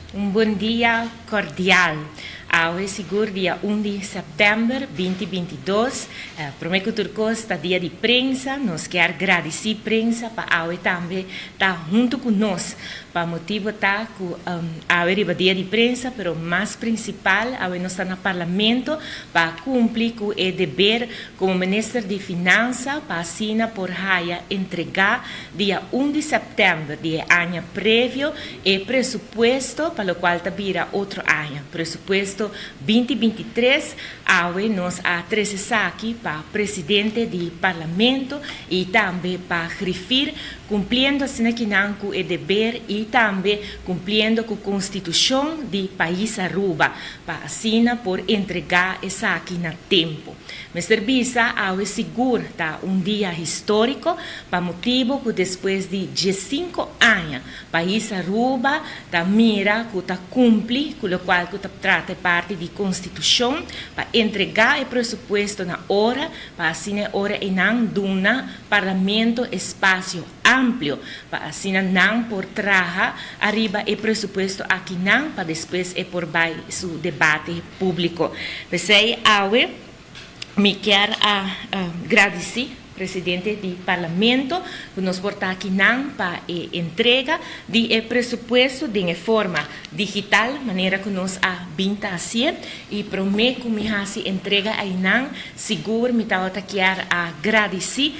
Un bon dia cordial. Awe sigur dia 1 di september 2022, prome cu tur cos ta Dia di Prensa. Nos kier gradici prensa pa awe tambe ta hunto cu nos. Pa motibo ta cu awe riba Dia di Prensa, pero mas principal, awe nos ta na Parlamento pa cumpli cu e deber como Minister di Finansa pa asina por haya entrega dia 1 di september di e aña previo e presupuesto pa locual ta bira otro aña, presupuesto 2023. Awe nos a trece esaki pa Presidente di Parlamento y tambe pa Griffier, cumpliendo asina kinan cu e deber y tambe cumpliendo cu Constitucion di pais Aruba, pa asina por entrega esaki na tempo. Mester bisa, awe sigur ta un dia historico, pa motibo cu despues di 15 aña pais Aruba ta mira cu ta cumpli cu locual cu ta trata parti di Constitucion pa entrega e presupuesto na ora, pa asina ora einan duna Parlamento espacio amplio pa asina nan por traha ariba e presupuesto akinan, pa despues e por bay su debate publico. Pesey awe mi kier a gradici Presidente di Parlamento cu nos por ta akinan pa e entrega di e presupuesto den e forma digital, manera cu nos a bin ta haci'e. Y prome cu mi haci entrega einan, sigur mi tawata kier a gradici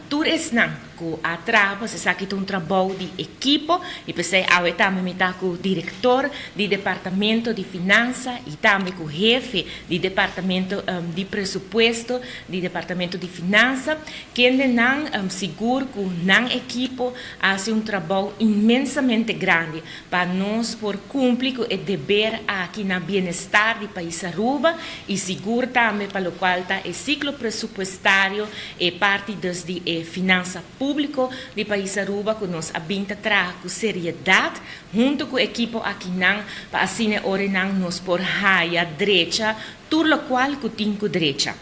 tur esnan cu a traha, pues esaki ta un trabou di ekipo, y pesey awe tambe mi ta cu director di Departamento di Finansa y tambe cu hefe di Departamento di Presupuesto di Departamento di Finansa, kendenan sigur cu nan ekipo a haci un trabou inmensamente grandi pa nos por cumpli cu e deber aki na bienestar di pais Aruba y sigur tambe pa locual ta e ciclo presupuestario, e parti dus di e finansa publico di pais Aruba, cu nos a bin ta traha cu seriedad hunto cu ekipo akinan pa asina ora nan nos por haya drecha tur locual cu tin cu drecha.